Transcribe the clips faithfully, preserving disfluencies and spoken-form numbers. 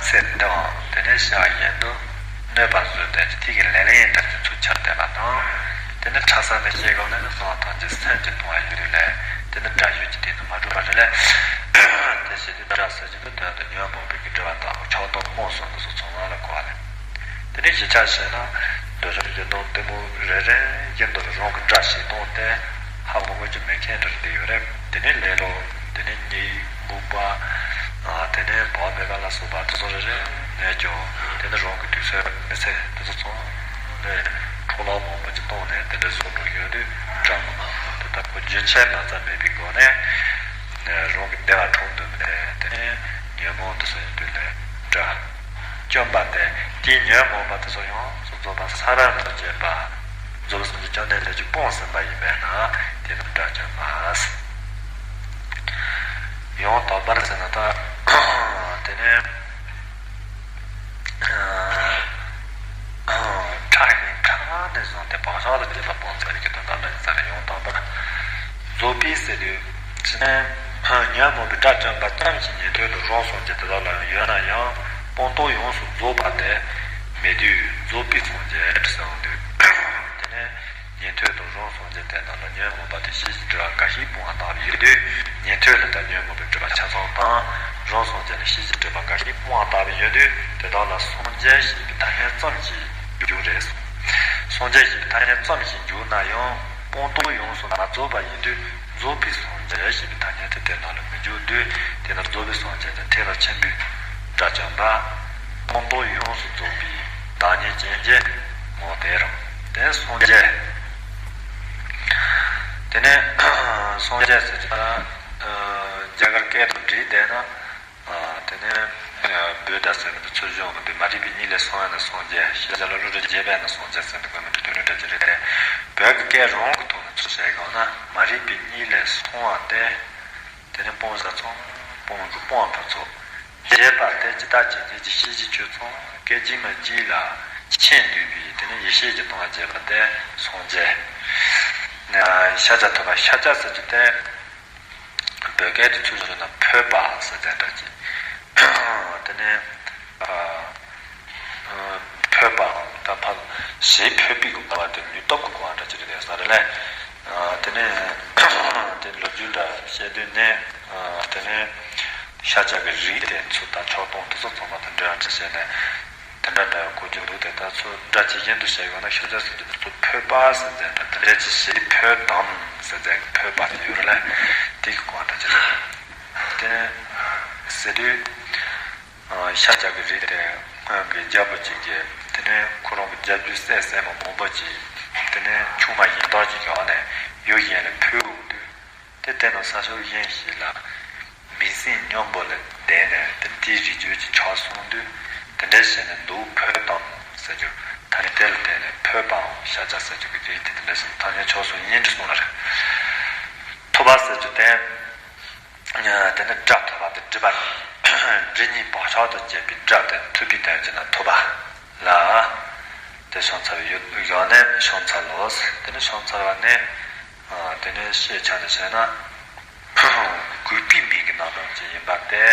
སེམས་དང་དེ་ནས་བྱ་བ་གཞན་དུ་གནོད་པ་བཟོ་དོན་གྱི་ཐིག་གི་ལེ་ལན་ལྟར་གྱི་ཚུལ་ཆགས་བསྡད་པ་དང་། དེ་ནས་ཕྲ་ས་ནས་བཤད་དགོས་ན་ནི་གསང་བ་ཐམས་ཅད་སེམས་ཀྱིས་སྟོང་བ་ཡིན་དུས་ལས། དེ་ནི་སྒྲ་ཡོད་ཀྱི་དེ་ནི་མ་གྲུབ་པ་རེད་ལས། དེ་བྱེད་དུས་སྒྲ་ཟེར་གྱི་འདུག་དོན་དུ་ཉོན་མོངས་པའི་གི་སྒྲིབ་པ་དང་ཆགས་སྡང་རྨོངས་གསུམ་དུ་སོགས་ཚང་བ་ལ་གོ་བ་ལས། དེ་ནས་ཞིབ་ཆ་བྱས་ན། འདོད་ཆགས་ཀྱི་སྡོམ་གཏི་མུག་རེ་རེ་བཞིན་དུ་རང་གི་དགྲ་ཞིག་བཏང་སྟེ་ཧ་གོ་དགོས་ཀྱི་མེད་མཁན་དུ་བསྡད་ཡོད་རེད། དེ་ནས་ལེ་ལོ། དེ་ནས་གཉིད་ཁུག་པ། དེ་ནས་བག་མེད་པ་ལ་སོགས་པ་དེ་ཚོ་རེ་རེ་ནས་ཀྱང་དེ་ནས་རང་གི་དུས་ཚོད་མི་ཚེ་དེ་ཚོ་ཚང་མ་འཕྲོ་བརླག་མང་པོ་ཅིག་བཏང་ནས་དེ་འདྲ་བཟོ་འགྲོ་ཡོད་དུས་དགྲ་མི་སྣང་དེ་ལྟ་བུ་རྒྱུན་ཆད་མ་ཚར་མེད་པའི་སྒོ་ནས་རང་གི་བདེ་བ་འཕྲོག་འདོད་མེད་དེ་ནས་ཉོན་མོངས་དེ་ཚོ་ཡིན་དུས་ལས་དགྲ། བཅོམ་པ་སྟེ་དེའི་ཉོན་མོངས་པ་དེ་ཚོ་ཡོངས་སུ་རྫོགས་པ་ས་ར་ཏུ་བཅད་པ། རྫོགས་པའི་སངས་རྒྱས་བཅོམ་ལྡན་འདས་ཀྱིས་སྤངས་ཟིན་པ་ཡིན་པས་ན་དེ་ནི་དགྲ་བཅོམ་པ། ཡང་དག་པར་ཟེར་ན་ད་དེ་ནས་ཕྲ་ཞིང་ཕྲ་ནས་བཟུང་སྟེ་བག་ཆགས་ལ་བརྟེན་པ་སྤངས་ཟིན་པའི་དོན་དམ་ལ་ཡིན་ས་རེད། ཡང་དག་པར་རྫོགས་པའི་ཟེར་དུས། དེ་ནས་ཉོན་མོངས་པའི་དགྲ་བཅོམ་པ་ཙམ་ཞིག་ཉན་ཐོས་དང་རང་སངས་རྒྱས་དེ་དག་ལ་ཡང་ཡོད་ན་ཡང་སྤངས་རྟོགས་ཡོངས་སུ་རྫོགས་པ་དེ་མེད་དུས་རྫོགས་པའི་སངས་རྒྱས་ཟེར་འོང་དུས། དེ་ནས་ཉན་ཐོས་དང་རང་སངས་རྒྱས་དེ་དག་ལ་ཉོན་མོངས་པ་དེ་ཤེས་བྱའི་སྒྲིབ་པ་འགའ་ཞིག་སྤོང་བ་ལྟ་བུ་ཡོད་དུས་ཉན་ཐོས་ལ་ད་ཉོན་མོངས་པའི་སྒྲིབ་པ་ཆ་ཚང་དང་རང་སངས་རྒྱས་ལ་ཤེས་བྱའི་སྒྲིབ་པ་འགའ་ཞིག་སྤོང་བ་ལྟ་བུ་ཡོད་དུས་དེ་དག་ལ་སངས་རྒྱས་ཞེས་པའི་ཐ་སྙད་ཙམ་ཞིག་འཇུག་རེད། སངས་རྒྱས་ཞེས་པའི་ཐ་སྙད་ཙམ་ཞིག་འཇུག་ན་ཡང་སྤངས་རྟོགས་ཡོངས་སུ་མ་རྫོགས་པ་ཡིན་དུས་རྫོགས་པའི་སངས་རྒྱས་ཞེས་པའི་ཐ་སྙད་དེ་དེ་ནང་ལ་མི་འཇུག་དུས་དེ་ནི་རྫོགས་པའི་སངས་རྒྱས་དང་ཐེག་པ་ཆེན་པོའི་དགྲ་བཅོམ་པ། སྤངས་རྟོགས་ཡོངས་སུ་རྫོགས་པའི་བདག་ཉིད་ཅན་གྱི་ངོ་བོ་དེ་རང་དེ་སངས་རྒྱས། དེ་ནས་སངས་རྒྱས་ཟེར་གྱི་ན་རྒྱ་གར་སྐད་དུ་བྲིས་བསྡད་ན། དེ་ནས་བོད་དང་ཟེར་གྱི་འདུག་ཚུར་བཞག་གི་འདུག་མ་རིག་པའི་གཉིད་ལས་སོང་བ་ནི་སངས་རྒྱས། ཤེས་བྱ་ལ་བློ་གྲོས་རྒྱས་པས་ན་སངས་རྒྱས་ཟེར་འདུག་དགོས་མི་འདུག་དོན་ལུགས་འདྲ་ཅིག་རེད་དེ། བོད་ཀྱི་སྐད་རང་གི་ཐོག་ནས་ཚུར་བཤད་དགོས་ན་མ་རིག་པའི་གཉིད་ལས་སོང་བ་སྟེ། དེ་ནས་སྤོང་བྱ་ཚང་སྤོང་གི་སྤོང་བ་ཕུན་ཚོགས། རྒྱས་པ་སྟེ་ཇི་ལྟ་ཇི་སྙེད་ཀྱི་ཤེས་བྱའི་ཆོས་ཚང་སྐད་ཅིག་མ་གཅིག་ལ་མཁྱེན་ནུས་པའི་དེ་ནས་ཡེ་ཤེས་ཀྱི་སྟོང་པ་རྒྱས་པ་སྟེ་སངས་རྒྱས། ཤཱཀྱ་ཐུབ་པ་ཤཱཀྱ་ཟེར་རྒྱུ་སྟེ། བོད་སྐད་དུ་ཚུར་བཞག་ན་ཕོད་པ་ཟེར་མཚན་འདྲ་ཅིག་དེ་ནས་ཨ་ཨ་ཕོད་པའམ་ད་ཕར་ཞེ་ཕོད་པའི་གོ་བ་དེ་ནུས་སྟོབས་ཀྱི་གོ་བ་འདྲ་ཅིག་རེད་ཟེར་རེད་ལས། ཨ་དེ་ནས་དེ་ལོ་རྒྱུས་འདྲ་བཤད་དུས་ནས་ཨ་དེ་ནས་ཤཱཀྱ་གི་རིགས་དེ་ཚོ་དང་ཕྱོགས་སྟོན་དེ་ཚོ་ཚང་མ་དང་འབྲེལ་བ་འདྲ་བྱས་ནས། དེ་འདྲ་འདྲ་གོ་རྒྱུ་འདུག་དེ་ལྟར་ཚུར་སྒྲ་ཇི་བཞིན་དུ་བཤད་དགོས་ན་ཤཱཀྱ་ཟེར་རྒྱུ་དེ་ཚོ་ཕོད་པ་ཟེར་མཚན་དང་དེ་འདྲ་ཅིག་ཞེ་ཕོད་དམ་ཟེར་མཚན་གྱི་ཕོད་པ་དེ་ཡོད་རེད་ལ། དེ་གི་གོ་བ་འདྲ་ཅིག་རེད། དེ་ཟེར་དུས་ཤཱཀྱ་གི་རིགས་དེ་སྔོན་གྱི་རྒྱལ་པོ་ཅིག་གིས་དེ་ནས་ཁོ་རང་གི་རྒྱལ་རྒྱུད་སྲས་སྲས་མོ་མང་པོ་ཅིག་དེ་ནས་ཆུང་མ་ཡིན་དག་ཅིག་བཞག་ནས་ཡུལ་གཞན་ལ་ཕུལ་འོང་དུས། དེ་དེ་ནང་ས་ཕྱོགས་གཞན་ཞིག་ལ་མིང་སྲིང་སྙོམས་པོ་ལ་བསྡད་ནས་དེ་དེའི་རིགས་རྒྱུད་ཀྱི་ཆགས་སོང་དུས་དེ་འདྲ་བྱས་ནས་འདུག་ཕོད་དམ་ཟེར་རྒྱུ་ད་ནི་དེ་ལ་བརྟེན་ནས་ཕོད་པའམ་ཤཱཀྱ་ཟེར་རྒྱུ་གི་རིགས་དེ་དེ་འདྲ་བྱས་ནས་ཐ་སྙད་ཆགས་སོང་ཡིན་འདྲ་གསུངས་པ་རེད། ཐུབ་པ་ཟེར་རྒྱུ་དེ་དེ་ནི་སྒྲ་ཐོས་པ་དང་སྒྲིབ་པ་སྒྲིབ་གཉིས་བག་ཆགས་དང་བཅས་པའི་སྒྲ་དེ་ཐུབ་པའི་དོན་གྱིས་ན་ཐུབ་པ་ལ། དེ་བྱང་ཚར་བའི་ཡུལ་ཡོད་ནས་བྱང་ཚར་ལོ། དེ་ནི་བྱང་ཚར་བ་ནི། དེ་ནས་ཤེས་བྱ་ནི་བྱས་ན། གུས་པའི་མིང་གི་རྣམ་གྲངས་ཅིག་ཡིན་པ་སྟེ།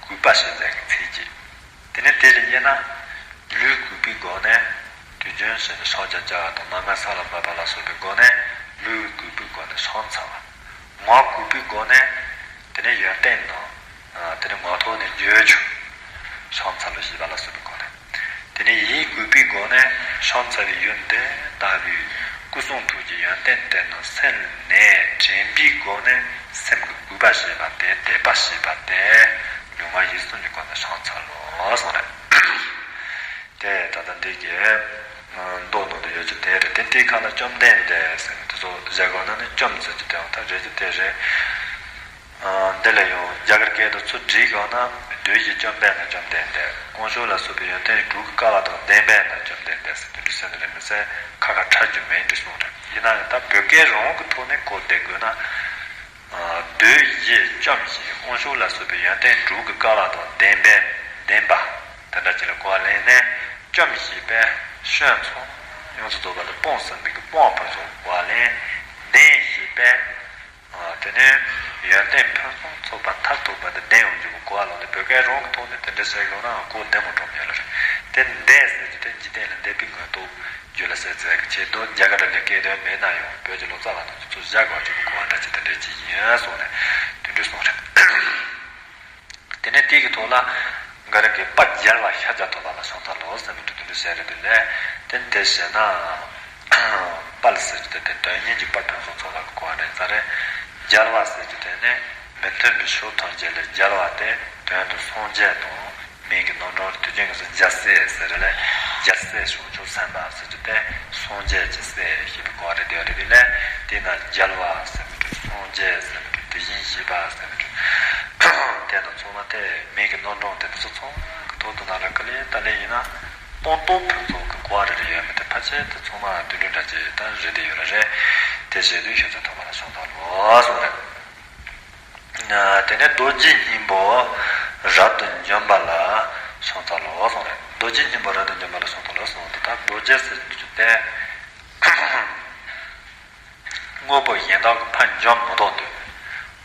གུས་པ་ཞེས་མཚན་གྱི་ཚིག་གཅིག་དེ་ནས་དེ་ལ་དབྱེ་ན། ལུས་གུས་པའི་སྒོ་ནས། དུས་རྒྱུན་བྱས་ནས་ཕྱག་རྒྱ་བཅར་བ་དང་ལམ་ལྔ་ས་ལ་བབས་པ་ལ་སོགས་པའི་སྒོ་ནས་ལུས་གུས་པའི་སྒོ་ནས་བྱང་ཚར་བ། ངག་གུས་པའི་སྒོ་ནས། དེ་ནས་ཡོན་ཏན་དང་། དེ་ནས་ངག་ཐོག་ནས་བརྗོད་བྱ། བྱང་ཚར་ལོ་ཞེས་པ་ལ་སོགས་པའི་སྒོ་ནས། དེ་ནས་ཡིད་གུས་པའི་སྒོ་ནས་བྱང་ཚར་བའི་ཡུལ་འདི་ལྟ་བུའི་སྐུ་གསུང་ཐུགས་ཀྱི་ཡོན་ཏན་དེ་རྣམས་སེམས་ནས་དྲན་པའི་སྒོ་ནས་སེམས་ཀྱི་གུས་པ་བྱེད་པ་དེ་དད་པ་བྱེད་པ་དེ་ལུས་ངག་ཡིད་གསུམ་གྱི་སྒོ་ནས་བྱང་ཚར་ལོ་གསུངས་རེད། དེ་ད་ལྟ་འདི་གི་མདོ་ནང་དུ་ཡོད་ཀྱི་དེ་རེད། དེ་དེའི་ཁ་ལ་བཅོམ་ལྡན་འདས་ཟེར་ནས་དེ་ཚོ་བཞག་དགོས་ན་ནི་བཅོམ་ཟེར་གྱི་དེ་ཡང་ད་རེད་ཀྱི་དེ་རེད། འདི་ལ་ཡང་རྒྱ་གར་སྐད་དུ་ཚུར་བྲིས་དགོས་ན་བདུད་བཞི་བཅོམ་པས་ན་བཅོམ་ལྡན་འདས། དབང་ཕྱུག་ལ་སོགས་པའི་ཡོན་ཏན་དྲུག་གི་སྐལ་བ་དང་ལྡན་པས་ན་བཅོམ་ལྡན་འདས་ཟེར་དེ་འདྲ་ཟེར་ནི་རེད་མི་ཟེར་ཁ་ཁ་ཁྲ་རྒྱུ་མེད་འདྲ་གསུངས་རེད། ཡིན་ན་ཡང་ད་བོད་སྐད་རང་གི་ཐོག་ནས་གོ་བདེ་དགོས་ན། བདུད་བཞི་བཅོམ་ཞིང་དབང་ཕྱུག་ལ་སོགས་པའི་ཡོན་ཏན་དྲུག་གི་སྐལ་བ་དང་ལྡན་པས་ལྡན་པ། དེ་འདྲ་ཅིག་ལ་གོ་བ་ལེན་ནས་བཅོམ་ཞེས་པས་སྐྱོན་ཚང་ཡོངས་སུ་རྫོགས་པ་དེ་སྤངས་ཟིན་པའི་གི་སྤོང་བ་ཕུན་སུམ་གོ་བ་ལེན། ལྡན་ཞེས་པས། དེ་ནས་ཡོན་ཏན་ཕུན་སུམ་ཚོགས་པ་མཐར་ཐུག་པ་དེ་ལྡན་ཡོང་རྒྱུ་གི་གོ་བ་ལོག་སྟེ་བོད་ སྐད་རང་གི་ཐོག་ནས་དེ་འདྲ་བཤད་དགོས་ན་གོ་བདེ་མོ་འགྲོ་མེད་ལ་རེད། དེ་འདས་ཟེར་རྒྱུ་དེ་འཇིག་རྟེན་ལ་འདས་པའི་མངོན་རྟོགས་རྒྱུད་ལ་གསལ་ཚད་ཀྱི་ཆེད་དུ་རྒྱ་གར་ལ་སྐད་དོན་མེད་ན་ཡང་བོད་ཀྱི་ལོ་ཙཱ་བ་རྣམས་ཀྱིས་ཚུར་བཞག་དགོས་རྒྱུ་གི་གོ་བ་འདྲ་ཅིག་དེ་འདྲ་ཅིག་ཡིན་གསུངས་ནས་དེ་འདྲ་གསུངས་རེད། དེ་ནས་དེ་གི་ཐོག་ལ་འགའ་རེ་གིས་དཔལ་རྒྱལ་བ་ཤཱཀྱ་ཐུབ་པ་ལ་ཕྱག་འཚལ་ལོ་ཟེར་མི་འདུག་དེ་འདྲ་བཤད་རེད་དེ་ལས་དེ་འདྲ་བཤད་ན། དཔལ་ཟེར་རྒྱུ་དེ་དོན་གཉིས་ཀྱི་དཔལ་ཕུན་སུམ་ཚོགས་པ་གི་གོ་བ་རེད་ས་རེད། རྒྱལ་བ་ཟེར་རྒྱུ་དེ་ནི་མི་མཐུན་པའི་ཕྱོགས་ཐམས་ཅད་ལས་རྒྱལ་བ་སྟེ་དོན་དུ་སངས་རྒྱས་དང་མིང་གི་རྣམ་གྲངས་དུས་རྒྱུན་གྱི་སུ་རྒྱལ་སྲས་ཟེར་རེད་ལས་རྒྱལ་སྲས་བྱང་ཆུབ་སེམས་དཔའ་ཟེར་རྒྱུ་དེ་སངས་རྒྱས་ཀྱི་སྲས་ཞེས་པའི་གོ་བ་རེད་དེ་རེད་དེ་ལས་དེ་ན་རྒྱལ་བ་ཟེར་མི་འདུག་སངས་རྒྱས་ཟེར་མི་འདུག་དེ་བཞིན་གཤེགས་པ་ཟེར་མི་འདུག་དེ་ན་ཚང་མ་དེ་མིང་གི་རྣམ་གྲངས་དེ་ཚོ་ཚང་མ་གི་ཐོག་ཏུ་ན་ལ་ཀ་ལེ་ཏ་ལེ་ཡིན་ན། སྟོང་སྟོང་ཕུན་ཚོགས་ཀྱི་གོ་བ་རེ་རེ་ཡོད་མི་དེ་ཕལ་ཆེར་དེ་ཚང་མ་དུད་འགྲོ་འདྲ་ཅིག་ད་རེད་དེ་ཡོད་ར་རེད། དེ་བྱས་དུས་ཤ་ཚ་ཐོབ་པ་ལ་སོང་ད་ལོ་སོང་རེད། དེ་ནས་རྡོ་རྗེ་སྙིང་པོ་རབ་ཏུ་འཇོམས་པ་ལ་སོང་ད་ལོ་སོང་རེད། རྡོ་རྗེ་སྙིང་པོ་རབ་ཏུ་འཇོམས་པ་ལ་སོང་ད་ལོ་སོང་དེ་ད་རྡོ་རྗེ་ཟེར་རྒྱུ་དེ། དངོས་པོ་གཞན་དག་གི་ཕར་འཇོམས་མི་ཐུབ་འདོད།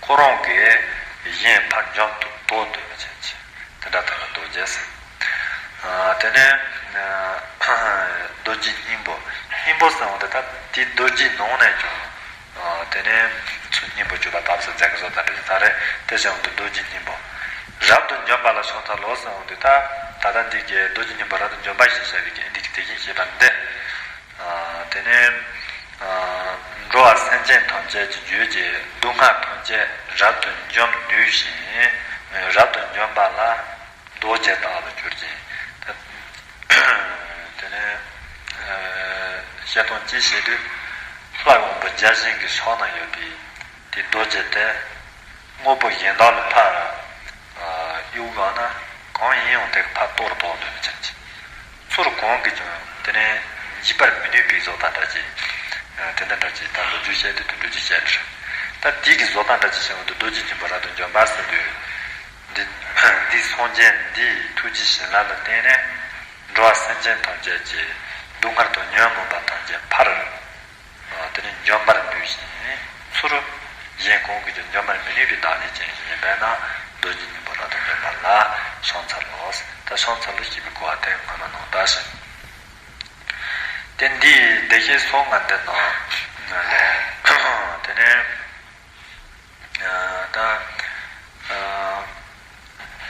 ཁོ་རང་གི་གཞན་ཕར་འཇོམས་ཐུབ་ཐུབ་འདོད་པ་ཅན་གྱི་དེ་འདྲ་དག་ལ་རྡོ་རྗེ་ཟེར། ཨ། དེ་ནས་ཨ། རྡོ་རྗེ་སྙིང་པོ། སྙིང་པོ་ཟེར་བ་དེ་ད་དེ་རྡོ་རྗེའི་ནང་ནས་ཀྱང་། ཨ། དེ་ནས་ཚུར་སྙིང་པོ་བཅུ་པ་དམ་ཟབ་མཛད་ཀྱི་བཟོ་ལྟ་འདྲ་ད་རེད་དེ་ཟེར་བ་དེ་རྡོ་རྗེ་སྙིང་པོ། རབ་ཏུ་འཇོམས་པ་ལ་ཕྱག་འཚལ་ལོ་ཟེར་བ་དེ་ད་ད་ལྟ་འདི་གའི་རྡོ་རྗེ་སྙིང་པོ་རབ་ཏུ་འཇོམས་པ་ཞེས་བྱ་བའི་གི་འདི་གི་དེ་བཞིན་གཤེགས་པ་འདི། ཨ། དེ་ནས་ཨ། འགྲོ་བ་སེམས་ཅན་ཐམས་ཅད་ཀྱི་རྒྱུད་ཀྱི་སྡུག་བསྔལ་ཐམས་ཅད་རབ་ཏུ་འཇོམས་ནུས་ཤིང་། རབ་ཏུ་འཇོམས་པ་ལ་རྡོ་རྗེ་ལྟ་བུར་གྱུར་ཅིང་། དེ་ནས་ཨ། བཤད་སྟངས་ཅི་བྱེད་དུས་ལྷ་དབང་པོ་བརྒྱ་བྱིན་གྱི་ཕྱག་ན་ཡོད་པའི་དེ་རྡོ་རྗེ་དེ། དངོས་པོ་གཞན་དག་ལ་ཕར་གཡུག་དགོས་ན་གང་ཡིན་ཡང་དེ་ཕར་གཏོར་ཐུབ་འདོད་ནི་ཅན་གྱི། ཚུར་གང་གིས་ཀྱང་དེ་ནས་འཇིགས་པར་མི་ནུས་པའི་བཟོ་ལྟ་འདྲ་ཅིག་དེ་འདྲ་འདྲ་ཅིག་ད་ལོ་རྒྱུས་བཤད་དུས་དུད་འགྲོ་ཅིག་བཤད་ནི་རེད། ད་དེ་གི་བཟོ་ལྟ་འདྲ་ཅིག་བཤད་འོང་དུས་རྡོ་རྗེ་སྙིང་པོ་རབ་ཏུ་འཇོམས་པ་ཟེར་དུས། འདི་འདི་སངས་རྒྱས་འདིའི་ཐུགས་རྗེ་བྱིན་རླབས་ལ་བརྟེན་ནས་འགྲོ་བ་སེམས་ཅན་ཐམས་ཅད་ཀྱི་སྡུག་བསྔལ་དང་ཉོན་མོངས་པ་ཐམས་ཅད་ཕར། དེ་ནི་འཇོམས་པར་ནུས་ཤིང་། ཚུར་གཞན་གང་གིས་ཀྱང་འཇོམས་པར་མི་ནུས་པའི་བདག་ཉིད་ཅན་ཞིག་ཡིན་པས་ན་རྡོ་རྗེ་སྙིང་པོ་རབ་ཏུ་འཇོམས་པ་ལ་ཕྱག་འཚལ་ལོ། ད་ཕྱག་འཚལ་ལོ་ཞེས་པའི་གོ་བ་དེ་སྔ་མ་ནང་ལྟར་ཞིང་། དེ་འདིའི་བདེ་གཤེགས་སོ་ལྔ་འདི་ནང་ལས་དེ་ནས། ད།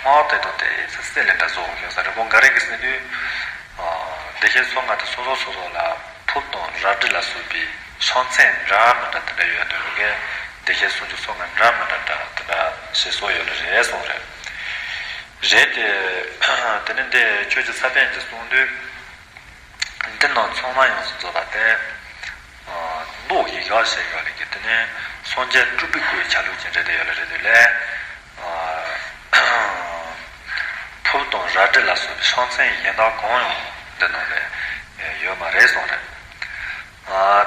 སྔགས་དེ་དང་དེ་ཚེ་སྲས་ལས་འདྲ་བཟོ་ཤོག་ས་རེ་བོ་འགའ་རེ་གི་སྲས་དུས། བདེ་གཤེགས་སོ་ལྔ་དེ་སོ་སོ་སོ་སོ་ལ་ཕུར་དང་རལ་གྲི་ལ་སོགས་པའི་ཕྱག་མཚན་འདྲ་མི་འདྲ་དེ་འདྲ་ཡོད་འདུག་གས། བདེ་གཤེགས་སུམ་ཅུ་སོ་ལྔ་འདྲ་མི་འདྲ་འདྲ་དེ་འདྲ་ཞེས་སོགས་ཡོད་ལ་རེད་གསུངས་རེད། རེད་དེ། དེ་ནི་འདི་ཆོས་ཀྱི་ས་པཎ་གྱིས་གསུངས་དུས། འདི་རྣམས་ཚང་མ་ཡོངས་སུ་རྫོགས་པ་སྟེ། མདོ་ཡི་གེ་ཞེས་ཡོད་ལ་གི་དེ་ནས་སངས་རྒྱས་སྤྲུལ་པའི་སྐུའི་ཆ་ལུགས་ཅན་རེད་དེ་ཡོད་ལ་རེད་དེ་ལས། ཕུར་དང་རལ་གྲི་ལ་སོགས་པའི་ཕྱག་མཚན་གཞན་དག་གང་ཡང་འདི་རྣམས་ལས་ཡོད་མ་རེད་གསུངས་རེད།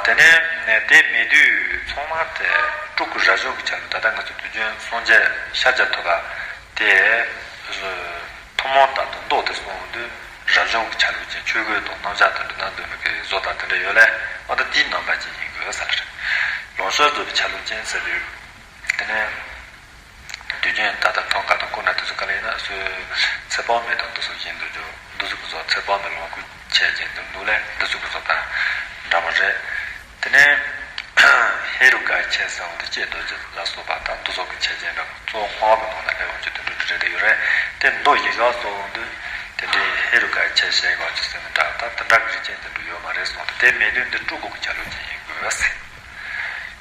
དེ་ནས་དེ་མེད་དུས་ཚང་མ་དེ་སྤྲུལ་སྐུ་རབ་བྱུང་གི་ཆ་ལུགས་ད་ལྟ་ང་ཚོ་དུས་རྒྱུན་སངས་རྒྱས་ཤཱཀྱ་ཐུབ་པ་དེ། ཐུན་མོང་ལྟར་དུ་མདོ་དེ་གསུངས་དུས་རབ་བྱུང་གི་ཆ་ལུགས་ཅན་ཆོས་གོས་དང་རྣམ་གཞག་དང་འབྲི་སྟངས་འདོན་པའི་བཟོ་ལྟ་དེ་འདྲ་ཡོད་ལས་ཨ་ད་དེའི་རྣམ་པ་ཅན་ཡིན་དགོས་ས་རེད། ལོངས་སྤྱོད་རྫོགས་པའི་ཆ་ལུགས་ཅན་ཟེར་དུས། དེ་ནས་དུས་རྒྱུན་ད་ལྟ་ཐང་ག་དང་སྐུ་ན་དེ་ཚོ་ག་ལ་ཡིན་ན་སོའི་ཚེ་དཔག་མེད་དང་འདི་ཚོ་བཞིན་དུ་འཇོག་འདི་ཚོ་གི་བཟོ་ཚེ་དཔག་མེད་ལོངས་སྐུ་ཆས་ཅན་འདི་འདུག་ལས་འདི་ཚོ་གི་བཟོ་ལྟ་འདྲ་པོ་རེད། དེ་ནས་ཧེ་རུ་ཀ་ཆས་ཟེར་བ་དེ་ལྕེ་རྡོ་རྗེ་ལ་སོགས་པ་དང་འདི་ཚོ་གི་ཆས་ཅན་འདྲ་པོ་གཙོ་བོ་སྔགས་ཀྱི་ནང་ལ་ཨེ་འོང་ཆེད་དུ་འགྲོ་འདྲ་རེད་དེ་ཡོད་རེད། དེ་མདོ་ཡི་གེ་གཙོ་བོ་འདི་དེ་འདྲའི་ཧེ་རུ་ཀ་ཆས་ཞེས་གོ་ཆུ་ཟེར་ནི་འདྲ་ད་དེ་འདྲ་གི་རིགས་ཅན་དེ་འདྲ་ཡོད་མ་རེད་གསུངས་ཏེ་དེ་མེད་དུས་འདི་སྤྲུལ་སྐུ་གི་ཆ་ལུགས་ཅན་ཡིན་དགོས་ཟེར།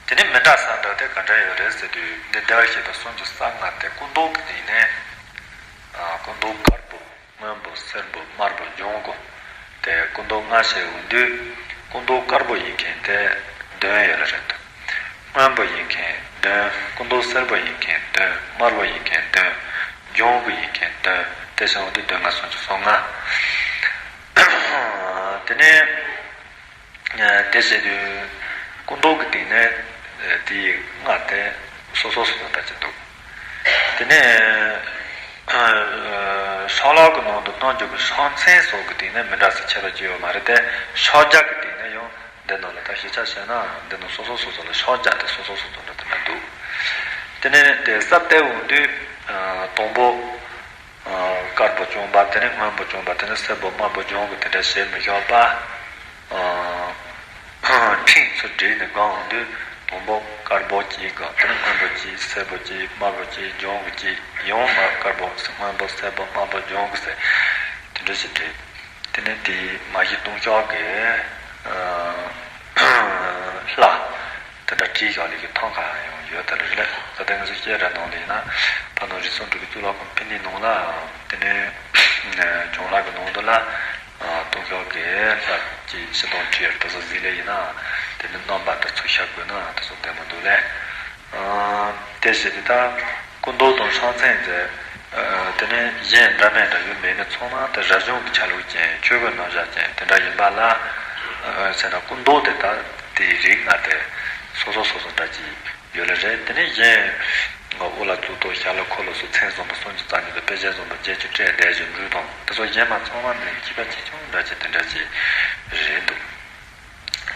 དེ་ནས་མི་འདྲ་ས་འདྲ་དེ་ག་འདྲ་ཡོད་རེད་ཟེར་དུས་འདི་བདེ་བར་གཤེགས་པ་སུམ་ཅུ་རྩ་ལྔ་དེ་སྐུ་མདོག་གི་སྟེང་ནས་སྐུ་མདོག་དཀར་པོ། སྔོན་པོ་སེར་པོ་དམར་པོ་ལྗང་གུ། དེ་སྐུ་མདོག་ལྔ་ཞེས་འོང་དུས་སྐུ་མདོག་དཀར་པོ་ཡིན་མཁན་དེ་བདུན་ཡོད་ལ་རེད་འདུག་སྔོན་པོ་ཡིན་མཁན་བདུན། སྐུ་མདོག་སེར་པོ་ཡིན་མཁན་བདུན། དམར་པོ་ཡིན་མཁན་བདུན། ལྗང་གུ་ཡིན་མཁན་བདུན། དེ་ཞེས་འོང་དུས་བདུན་ལྔ་སུམ་ཅུ་སོ་ལྔ། དེ་ནས། དེ་བྱས་དུས་སྐུ་མདོག་གི་སྟེང་ནས་དེའི་ལྔ་དེ་སོ་སོ་སོ་སོ་ལྟ་ཅི་འདུག་དེ་ནས་ཤོ་ལོ་ཀའི་ནང་དུ་སྟོན་རྒྱུ་གི་ཕྱག་མཚན་སོགས་ཀྱི་སྟེང་ནས་མི་འདྲ་ས་ཁྱད་པར་ཅི་ཡོད་མ་རེད་དེ་ཕྱག་རྒྱ་གི་སྟེང་ནས་ཡང་འདི་ནང་ལ་ད་ཞིབ་ཆ་བཤད་ན་འདི་ནང་སོ་སོ་སོ་སོ་ལ་ཕྱག་རྒྱ་དེ་སོ་སོ་སོ་སོ་འདྲ་དེ་འདྲ་འདུག་དེ་ནས་དེ་ས་དེ་འོང་དུས་དང་པོ། བྱུང་བ་དེ་ནི་སྔོན་པོ་བྱུང་བ་དེ་ནི་སེར་པོ་དམར་པོ་སྦྱོང་གི་དེ་འདྲ་བྱེད་མི་ཤོག་པ། ཨ། ཕྲེང་ཚོ་བསྒྲིགས་ནས་སྒང་འོང་དུས་དང་པོ་དཀར་པོ་གཅིག་གི་དེ་ནི་སྔོན་པོ་གཅིག་སེར་པོ་གཅིག་དམར་པོ་གཅིག་སྦྱོང་གི་གཅིག་ཡང་མར་དཀར་པོ་སྔོན་པོ་སེར་པོ་དམར་པོ་སྦྱོང་གི་ཟེར་དེ་འདྲ་ཞིག་བསྒྲིགས། དེ་ནས་དེའི་མ་གཞི་ལྟུང་བཤགས་ཀྱི་ལྷ་དེ་འདྲ་བྲིས་བཞག་ལས་ཀྱི་ཐང་ག་ཡང་ཡོད་དེ་རེད། ད་ལྟ་ང་ཚོ་བཤད་ར་ནང་ལ་ཡིན་ན་ཕ་ནོར་རི་སུམ་དྲུག་གི་གཙུག་ལག་ཁང་ཕན་ནི་ནང་ལ་དེ་ནས་གྱང་ལྷག་གི་ནང་དུ་ལ་ལྟུང་བཤགས་ཀྱི་ལྷ་གཅིག་ཕྱི་དང་ཁྲིར་དེ་ཚོ་གཟིགས་ལས་ཡིན་ན་དེ་ནས་རྣམ་པ་དེ་ཚོ་ཤར་དགོས་ན་དེ་ཚོ་བདེ་མོ་འདུག་ལས། དེ་བཞིན་དུ་ད་སྐུ་མདོག་དང་སྲང་ཚད་མཛད། དེ་ནས་གཞན་འདྲ་མིན་འདྲ་ཡོད་མེད་ནི་ཚང་མ་དེ་རབ་བྱུང་གི་ཆ་ལུགས་ཅན་ཆོས་གོས་རྣམ་གཞག་ཅན་དེ་འདྲ་ཡིན་པ་ལ། ཟེར་ན་སྐུ་མདོག་དེ་དག་དེའི་རིགས་ལྔ་དེ་སོ་སོ་སོ་སོ་འདྲ་ཅིག་ཡོད་ལེ་རེད། དེ་ནས་གཞན་དབུ་ལ་གཙུག་ཏོར་ཞབས་ལ་འཁོར་ལོ་སོགས་མཚན་བཟང་པོ་སུམ་ཅུ་རྩ་གཉིས་དང་དཔེ་ཅན་བཟང་པོ་བརྒྱད་ཅུ་སྤྲས་བསྡད་ཅིང་འབྲུ་དང་དེ་ཚོ་གཞན་མ་ཚང་མ་ནི་ཁྱད་པར་ཆེ་ཆུང་འདྲ་ཅིག་དེ་འདྲ་ཅིག་རེད་འདུག་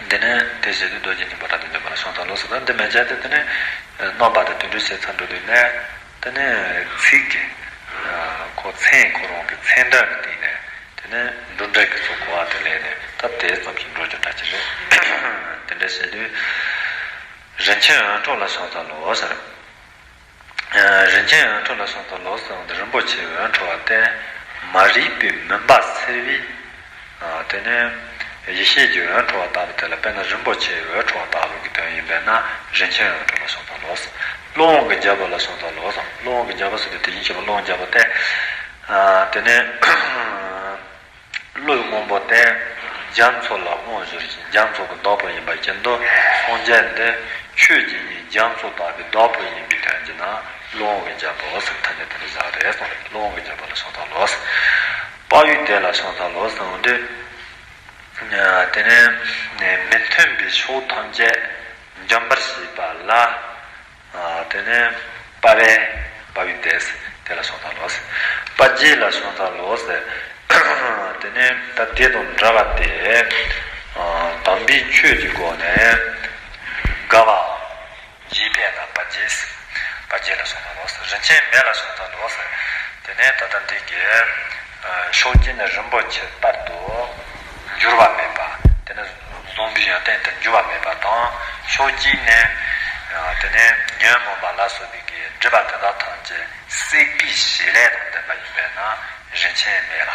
འདི་ནི་དེ་བཞིན་དུ་རྡོ་རྗེ་སྙིང་པོ་རབ་ཏུ་འཇོམས་པ་ལ་ཕྱག་འཚལ་ལོ་ཟེར་ད་འདི་མན་ཆད་དེ་དེ་ནི་རྣམ་པ་དང་དུད་འགྲོའི་བྱེད་ཚར་འགྲོ་དུས་ནས་དེ་ནི་ཚིག་གི་ཁོ་མཚན་ཁོ་རང་གི་མཚན་འདྲ་གི་སྟེང་ནས་དེ་ནི་འབྲུ་འགྲེལ་གྱི་ཚུལ་གོ་བ་དེ་ལས་ནས་ད་དེ་ཙམ་ཞིག་འགྲོ་རྒྱུ་འདྲ་ཅིག་རེད། དེ་འདྲ་བྱེད་དུས་རིན་ཆེན་འོད་འཕྲོ་ལ་ཕྱག་འཚལ་ལོ་ཟེར། རིན་ཆེན་འོད་འཕྲོ་ལ་ཕྱག་འཚལ་ལོ་ཟེར་བ་འདི་རིན་པོ་ཆེ་འོད་འཕྲོ་བ་སྟེ། མ་རིག་པའི་མུན་པ་སེལ་བའི། དེ་ནས་ཡེ་ཤེས་ཀྱི་འོད་འཕྲོ་བ་ལྟ་བུ་དེ་ལ་དཔེར་ན་རིན་པོ་ཆེའི་འོད་འཕྲོ་བ་ལྟ་བུ་གི་དོན་ཡིན་པས་ན་རིན་ཆེན་འོད་འཕྲོ་ལ་ཕྱག་འཚལ་ལོ། ཀླུ་དབང་གི་རྒྱལ་པོ་ལ་ཕྱག་འཚལ་ལོ་ཟེར། ཀླུ་དབང་གི་རྒྱལ་པོ་ཟེར་དུས་དེ་བཞིན་གཤེགས་པ་ཀླུ་དབང་རྒྱལ་པོ་སྟེ། དེ་ནས། ཀླུའི་དབང་པོ་སྟེ། རྒྱ་མཚོ་ལ་དབང་བསྒྱུར་ཞིང་རྒྱ་མཚོ་གི་བདག་པོ་ཡིན་པ་བཞིན་དུ་སངས་རྒྱས་འདི་ཆོས་ཀྱི་དབྱིངས་རྒྱ་མཚོ་ལྟ་བུའི་བདག་པོ་ཡིན་པའི་དོན་གྱིས་ན་ཀླུ་དབང་གི་རྒྱལ་པོ་ཟེར་ཐ་སྙད་དེ་འདྲ་བཞག་རེད་གསུངས་རེད། ཀླུ་དབང་གི་རྒྱལ་པོ་ལ་ཕྱག་འཚལ་ལོ། དཔའ་བོའི་སྡེ་ལ་ཕྱག་འཚལ་ལོ་གསུངས་ཏེ། དེ་ནས་མི་མཐུན་པའི་ཕྱོགས་ཐམས་ཅད་འཇོམས་པར་བྱེད་པ་ལ། དེ་ནས་དཔའ་བོའི་དཔའ་བོའི་སྡེ་དེ་ལ་ཕྱག་འཚལ་ལོ། དཔའ་རྒྱས་ལ་ཕྱག་འཚལ་ལོ། དེ་ནས་ད་དེ་དང་འདྲ་བ་སྟེ། དམ་པའི་ཆོས་ཀྱི་སྒོ་ནས་དགའ་བ་བཞི་པས་ན་དཔའ་རྒྱས། དཔའ་རྒྱས་ལ་ཕྱག་འཚལ་ལོ། རིན་ཆེན་མེ་ལ་ཕྱག་འཚལ་ལོ། དེ་ནས་ད་ལྟ་འདི་གའི་ཕྱོགས་གཅིག་ནས་རིན་པོ་ཆེ་ལྟར་དུ་འགྱུར་བ་མེད་པ། དེ་ནས་བཟང་པོའི་ཡོན་ཏན་དེ་འགྱུར་བ་མེད་པ་དང་། ཕྱོགས་གཅིག་ནས་དེ་ནས་ཉོན་མོངས་པ་ལ་སོགས་པའི་གི་སྒྲིབ་པ་དེ་དག་ཐམས་ཅད་བསྲེག་པའི་བྱེད་ལས་དང་ལྡན་པ་ཡིན་པས་ན་རིན་ཆེན་མེ་ལ།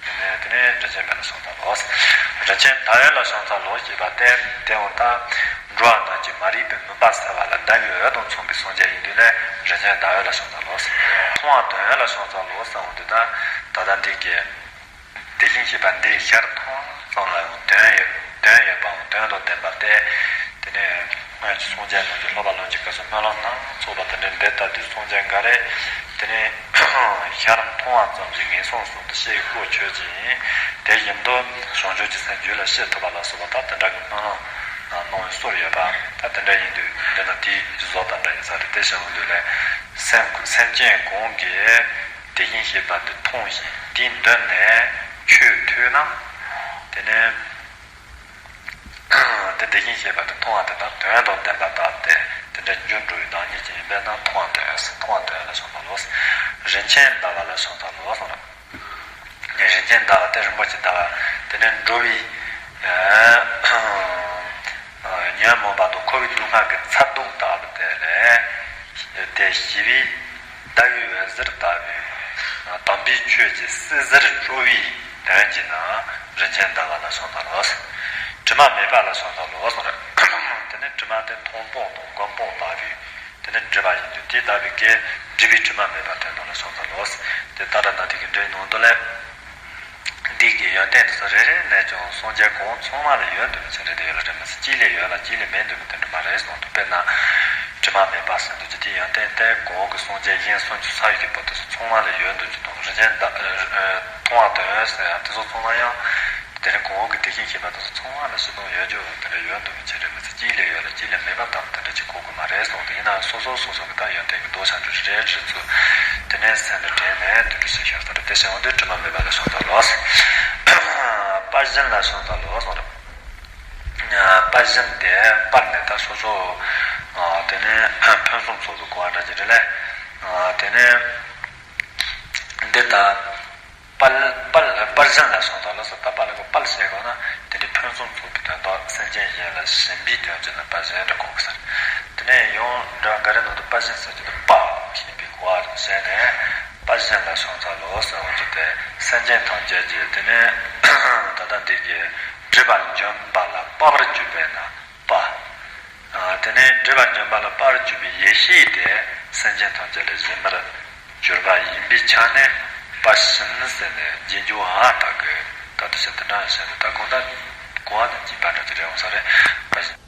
དེ་ནས་དེ་ནས་རིན་ཆེན་མེ་ལ་ཕྱག་འཚལ་ལོ། རིན་ཆེན་ཟླ་འོད་ལ་ཕྱག་འཚལ་ལོ་ཞེས་པ་སྟེ། དེ་འོང་ད་འགྲོ་བ་རྣམས་ཀྱི་མ་རིག་པའི་མུན་པ་སེལ་བ་ལ་ཟླ་བའི་འོད་དང་མཚུངས་པའི་སངས་རྒྱས་ཡིན་དུས་ལས་རིན་ཆེན་ཟླ་འོད་ལ་ཕྱག་འཚལ་ལོ། མཐོང་བ་དོན་ཡོད་ལ་ཕྱག་འཚལ་ལོ་གསུངས་འོང་དུས་ད་ད་ལྟ་འདི་གའི་དེ་བཞིན་གཤེགས་པ་འདི་ཞལ་མཐོང་ཙམ་ལ་ཡང་དོན་ཡོད་དོན་ཡོད་པའང་དོན་དང་ལྡན་པ་སྟེ། དེ་ནས་སྔོན་གྱི་སངས་རྒྱས་རྣམས་ཀྱིས་སློབ་པ་ལམ་གྱི་སྐབས་སུ་སྨོན་ལམ་སྣ་ཚོགས་པ་དེ་འདྲ་འདི་ལྟ་དུས་སངས་རྒྱས་འགའ་རེ་དེ་ནས་ཞལ་མཐོང་བ་ཙམ་གྱིས་ངན་སོང་གསུམ་དུ་སྐྱེ་བའི་སྐོར་བརྗོད་ཅིང་། དེ་བཞིན་དུ་བྱང་ཆུབ་ཀྱི་སེམས་རྒྱུད་ལ་སྐྱེ་ཐུབ་པ་ལ་སོགས་པ་ད་དེ་འདྲ་གི་སྨོན་ལམ་གནང་བའི་སྲོལ་ཡོད་པ། ད་དེ་འདྲ་ཡིན་དུས་འདི་ན་དེའི་བཟོ་ལྟ་འདྲ་ཡིན་ས་རེད། དེ་བྱུང་དུས་ལས་སེམས་སེམས་ཅན་གང་གིས་དེ་བཞིན་གཤེགས་པ་འདི་མཐོང་ཞིང་དེའི་མདུན་ནས་ཆོས་ཐོས་ན། དེ་ནས་དེ་དེ་བཞིན་གཤེགས་པ་དེ་མཐོང་བ་དེ་དག་དོན་དང་ལྡན་པ་དག་སྟེ། དེ་འདྲ་འགྱུར་འགྲོ་བའི་བདག་ཉིད་ཅན་ཡིན་པས་ན་མཐོང་བ་དོན་མཐོང་བ་དོན་ལ་ཕྱག་འཚལ་ལོ། རིན་ཆེན་ཟླ་བ་ལ་ཕྱག་འཚལ་ལོ་གསུངས་རེད། རིན་ཆེན་ཟླ་བ་སྟེ་རིན་པོ་ཆེ་ཟླ་བ། དེ་ནས་འགྲོ་བའི་ཉོན་མོངས་པ་དང་འཁོར་བའི་སྡུག་བསྔལ་གྱི་ཚ་གདུང་ལྟ་བུ་དེ་ལས་དེ་ཞི་བའི་ཟླ་བའི་འོད་ཟེར་ལྟ་བུའི་དམ་པའི་ཆོས་ཀྱི་བསིལ་ཟེར་སྤྲོ་བའི་དོན་གྱིས་ན་རིན་ཆེན་ཟླ་བ་ལ་ཕྱག་འཚལ་ལོ། དྲི་མ་མེད་པ་ལ་ཕྱག་འཚལ་ལོ་གསུངས་རེད། དེ་ནས་དྲི་མ་དེ་མཐོང་སྤང་དང་མགོན་སྤང་ལྟ་བུའི། དེ་ནི་སྒྲིབ་པ་ཡིན་དུས་དེ་ལྟ་བུའི་གི་སྒྲིབ་པའི་དྲི་མ་མེད་པ་དོན་དམ་ལ་ཕྱག་འཚལ་ལོ། དེ་ལྟར་ན་དེ་གི་འགྲོས་ནང་དུ་ལས། འདི་གི་ཡོན་ཏན་དེ་ཚོ་རེ་རེ་ནས་ཀྱང་སངས་རྒྱས་གང་ཚང་མ་ལ་ཡོད་འདུག་མི་ཚེ་རེ་རེ་ཡོད་ལ་རེ་མི་ཚེ་གཅིག་ལས་ཡོད་ལ་གཅིག་ལས་མེད་འདུག་མི་དེ་འདྲ་མ་རེད་གསུངས་འདུག་དཔེར་ན། དྲི་མ་མེད་པ་ཟེར་འདུག་ཅི་དེའི་ཡོན་ཏན་དེ་གང་གི་སངས་རྒྱས་གཞན་སུམ་ཅུ་སོ་ཡི་གི་བར་དུ་ཚང་མ་ལ་ཡོད་འདུག་ཅི་དང་རིན་ཆེན་མཐོང་བ་དོན་ཟེར་ཡང་དེ་ཚོ་ཚང་མ་ཡང་། དེ་ནས་གོང་འོག་གི་དེ་བཞིན་གཤེགས་པ་དེ་ཚོ་ཚང་མ་ལ་སྤྱི་དོན་ཡོད་རྒྱུ་དེ་འདྲ་ཡོད་འདུག་མི་ཚེ་རེ་མི་ཚེ་གཅིག་ལས་ཡོད་ལ་གཅིག་ལས་མེད་པ་དང་དེ་འདྲ་གཅིག་གོ་དགོས་མ་རེད་གསུངས་ཏེ། ཡིན་ནའང་སོ་སོ་སོ་སོ་གི་ད་ཡོན་ཏན་གྱི་མདོ་ཆ་འདྲ་རེ་རེ་ཚོ་དེ་ནས་སེམས་ལ་དྲན་ནས་དེ་འདྲ་ཞིག་ཤར་ས་རེད། དེ་བྱས་འོང་དུས་དྲི་མ་མེད་པ་ལ་ཕྱག་འཚལ་ལོ། དཔའ་བཞིན་ལ་ཕྱག་འཚལ་ལོ་གསུངས་རེད། དཔའ་བཞིན་དེ་དཔའ་ནི་ད་སོ་སོ་དེ་ནས་ཕུན་སུམ་ཚོགས་པའི་གོ་བ་འདྲ་ཅིག་རེད་ལ། དེ་ནས་འདི་ལྟ། དཔལ་དཔལ་དཔལ་གཞན་ལ་སོང་ཙང་ལ་སོགས་ད་པ་ལ་གོ་དཔལ་ཟེར་གོ་ན་དེ་ནི་ཕུན་སུམ་ཚོགས་པའི་དོན་དག་སེམས་ཅན་གཞན་ལ་ཞིམ་པའི་དོན་བྱེད་ན་དཔལ་གཞན་དུ་གོ་གི་ཟེར། དེ་ནས་ཡང་འགྲོ་འགའ་རེ་ནང་དུ་དཔལ་གཞན་ཟེར་གྱི་འདུག་པ་ཞེས་པའི་གོ་བ་བྱས་ནས་དཔལ་གཞན་ལ་སོང་ཙང་ལོ་ཟེར་བ་ཅིག་སྟེ་སེམས་ཅན་ཐམས་ཅད་ཀྱི་དེ་ནས་ད་ལྟ་འདི་གི་སྒྲིབ་པ་འཇོམས་པ་ལ་དཔའ་བར་གྱུར་པས་ན་དཔའ། དེ་ནས་སྒྲིབ་པ་འཇོམས་པ་ལ་དཔའ་བར་གྱུར་པའི་ཡེ་ཤེས་དེ་སེམས་ཅན་ཐམས་ཅད་ལ་ཞིམ་པར་གྱུར་པ་ཡིན་པའི་ཆ་ནས་དཔའ་ཞུམ་ཟེར་ནས་རྗེས་འཇུག་ཨ་དག་གི་ད་ལྟ་ཞིག་དེ་འདྲ་བཤད་ནས་ད་གོང་ད་གོང་བ་དང་སྦྱིན་པ་འདྲ་ཅི་རེད་འོང་ས་རེད། དཔའ་ཞུམ།